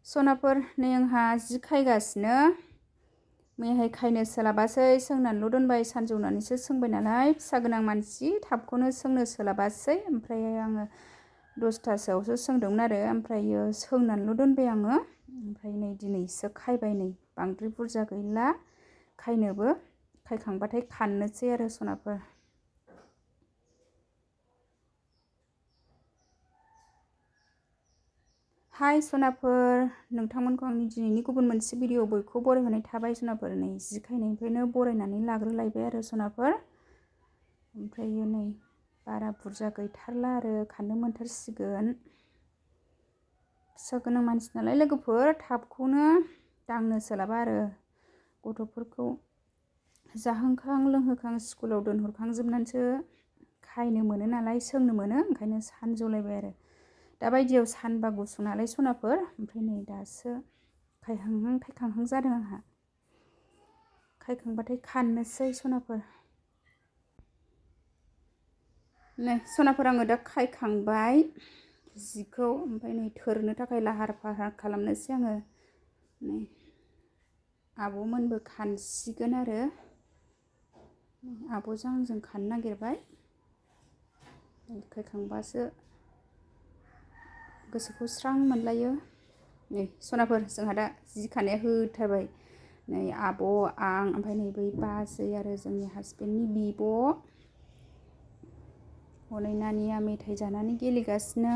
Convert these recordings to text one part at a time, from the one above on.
सनाफोर नै आंहा जि खायगासिनो मैयाहाय खायनो सोलाबासै सोंनानैल' दोनबाय सानजौनानैसो सोंबाय नालाय फिसा गोनां मानसि थाबखौनो सोंनो सोलाबासै ओमफ्राय आङो 10थासोआवसो सोंदोंमोन आरो ओमफ्रायो सोंनानैल' दोनबाय आङो ओमफ्राय नै दिनैसो खायबाय नै बांद्राय बुरजा गैला खायनोबो खायखांबाथाय खाननोसै आरो सनाफोर हाय सनाफोर नोंथांमोनखौ आंनि दिनैनि गुबुन मोनसे भिडिअ बयखौ बरायहरनाय थाबाय सनाफोर नै जि खायनायनिफ्रायनो बरायनानै लाग्रोलायबाय आरो सनाफोर ओमफ्रायो नै बारा बुरजा गैथारला आरो खाननो मोनथारसिगोन फिसा गोनां मानसि नालाय लोगोफोर थाबखौनो दांनो सोलाबा आरो गथ'फोरखौ जाहोखां लोंहोखां स्कुलाव दोनहरखांजोबनानैसो खायनो मोनो नालाय सोंनो मोनो ओंखायनो सानजौलायबाय आरो दा बायदियाव सानबा गुसु नालाय सनाफोर ओमफ्राय नै दासो खायहांहां खायखांहां जादों आंहा खायखांबाथाय खाननोसै सनाफोर नै सनाफोर आङो दा खायखांबाय जिखौ ओमफ्राय नै थोरनो थाखाय लाहार फाहार खालामनोसै आङो नै आब'मोनबो खानसिगोन आरो आब'जों आंजों खाननो नागिरबाय खायखांबासो गोसोखौ स्रां मोनलायो नै सनाफोर जोंहा दा जि खानाया होथारबाय नै आब' आं ओमफ्राय नै बै बाजै आरो जोंनि हासबेन्डनि बिब' हनै नानिया मेथाइ जानानै गेलेगासिनो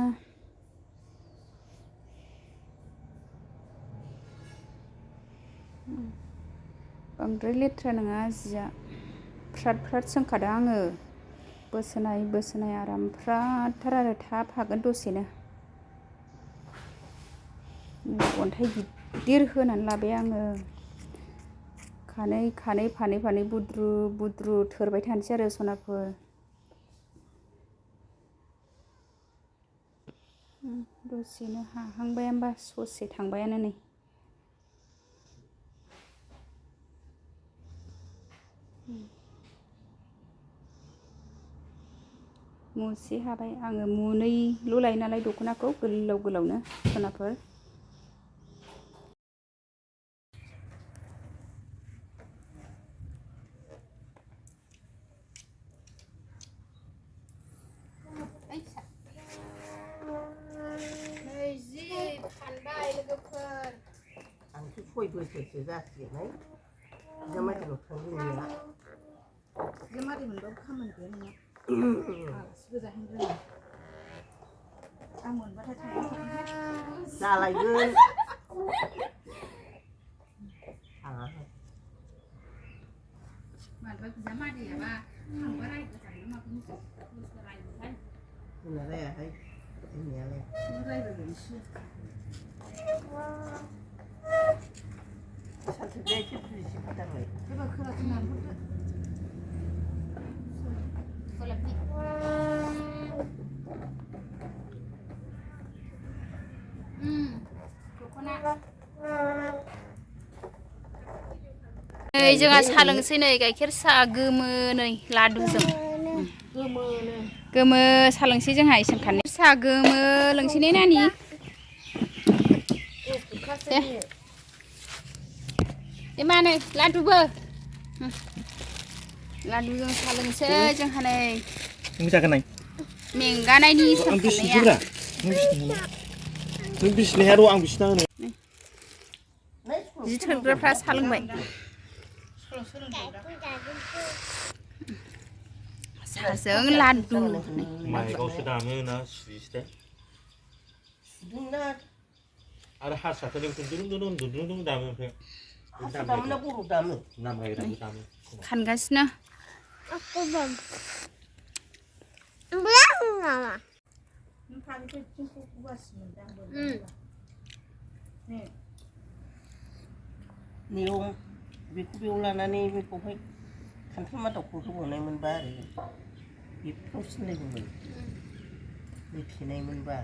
बांद्राय लेथ्रा नङा जिया फ्राद फ्राद सोंखादों आङो बोसोनाय आराम फ्रादथार आरो थाब हागोन दसेनो अन्थाइ गिदिर होनानै लाबाय आङो खानै फानै बुद्रु थोरबाय थानोसै आरो सनाफोर दसेनो हाहांबाय होमबा ससे थांबायानो नै मुसे हाबाय आङो मुनैल' लायो नालाय दख'नाखौ गोलाव गोलावनो सनाफोर फानबाय लोगोफोर आंथ' 6 बोसोरसो जासिगोनहाय बिजामादैनाव थांदोंना बिजामादै मोनबाबो खामानि गैया नोंना आलासिबो जाहैनो रोङा आं मोनबाथाय थांबाय जालायगोन मानोबा बिजामादैयाबा थांबा रायबो जानो माखौ रायबोहाय जोंना रायाहाय जोंनियालाय रायबायगोनसो सानसेनिया एसे बुजिसो फैथारबाय एबार खोनासंनानै हरदो नै जोंहा साहा लोंसै नै गाइखेर साहा गोमो नै लादुजों गोमो साहा लोंसै जोंहा इसान खानाय साहा गोमो लोंसै ने नानि दे मा नै लादुबो लादुजों साहा लोंसै जोंहा नै मेंगानायनि इसान खानाया नों बिसिनो हाया र' आं बिसिना होनो जि थोरग्राफ्रा साहा लोंबाय साहाजों लादु माइकआवसो दामो ना सुयोसो सुदोंना आरो हारसाफोरनि दुदुं दामो ओमफ्राय हारसा दामोना बर' दामो नामहायराबो दामो खानगासिनो नेयाव बेखौ बेयाव लानानै बेखौहाय खान्थाल मादावखौ होबावनाय मोनबा आरो बेफ्राव सिनलायगौमोन होथेनाय मोनबा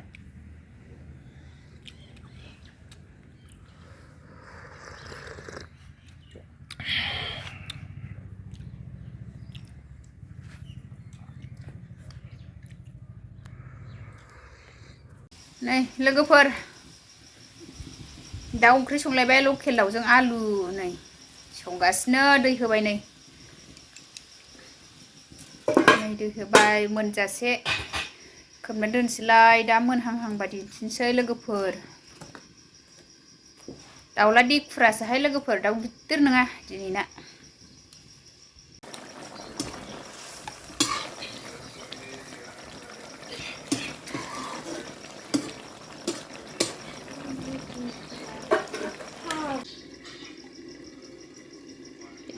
नै लोगोफोर दाउ ओंख्रि संलायबाय लकेल दाउजों आलु नै संगासिनो दै होबाय नै दै होबाय मोनजासे खोबना दोनसैलाय दा मोनहांहां बादि दिन्थिनोसै लोगोफोर दाउला देखुरासोहाय लोगोफोर दाउ गिदिर नङा दिनैना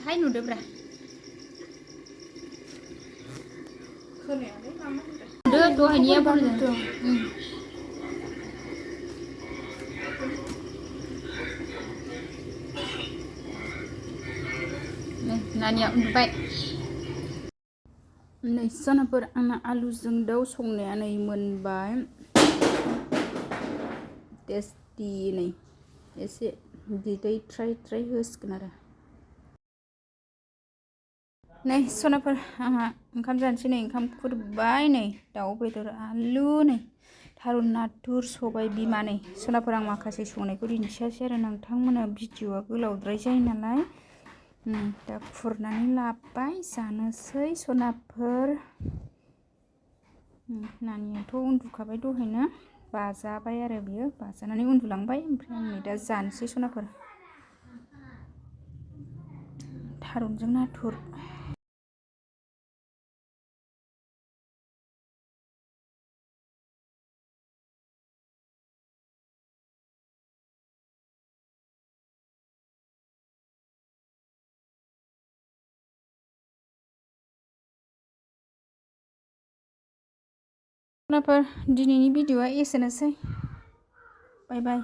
हाय नुदोब्रा दहायनिया बुरजा नानिया उन्दुबाय नै सनाफोर आंना आलुजों दाउ संनाया नै मोनबाय टेस्टि नै एसे बिदै ट्राय होसिगोन आरो नै सनाफोर आंहा ओंखाम जानोसै नै ओंखाम खुरबाय नै दाउ बेदर आलु नै थारुन नाथुर सबाय बिमा नै सनाफोर आं माखासे संनायखौ दिन्थियासै आरो नोंथांमोना भिडिअआ गोलावद्राय जायो नालाय दा खुरनानै लाबाय जानोसै सनाफोर नानियाथ' उन्दुखाबाय दहायनो बाजाबाय आरो बियो बाजानानै उन्दुलांबाय ओमफ्राय आं नै दा जानोसै सनाफोर थारुनजों नाथुर सनाफोर दिनैनि भिडिअआ एसेनोसै बाय बाय